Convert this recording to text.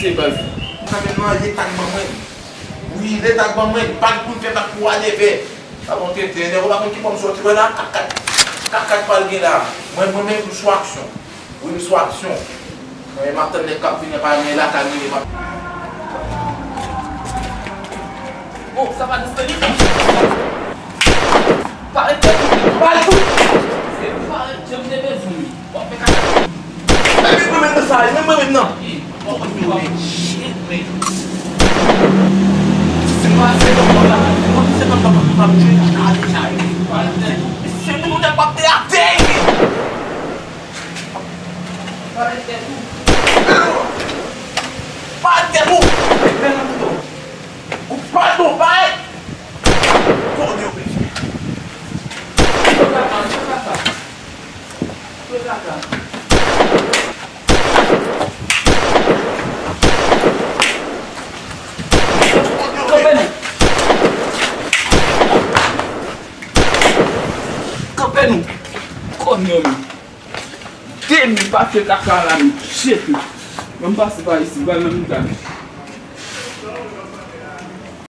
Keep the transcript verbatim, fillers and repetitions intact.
Se baz. Sa menm nan, Leta k ban mwen. Wi, Leta k ban mwen. Pa gen pou m fè bak pou ale fè. Pa bon tenten, nèg ou pa konn ki bò m soti wè la, kat kat. Kat kat pral gen la. Mwen, mwen menm, m sou aksyon. Wi, m sou aksyon. Mwen, m ap tann nèg k ap vini pa men lakay mwen, m ap. Bon, sa pa disponib. Parèt tèt ou. Parèt ou. Se parèt, jan m te bezwen li. W ap fè kaka. Mwen menm nan sa, mwen menm nan. Se pa se nan kò la, se nan kò la, m ap jwe kaka deja. Parèt tèt ou. Se nou menm k ap te atè. Parèt tèt ou. Parèt tèt ou. Ou pa nou bay. Kote w mete? Yo kaka, yo kaka. Yo kaka. Kanpe nou. Kanpe nou. Konn yo menm. Teni pase kaka la, men jete. Menm pase pa isi, bay menm gade.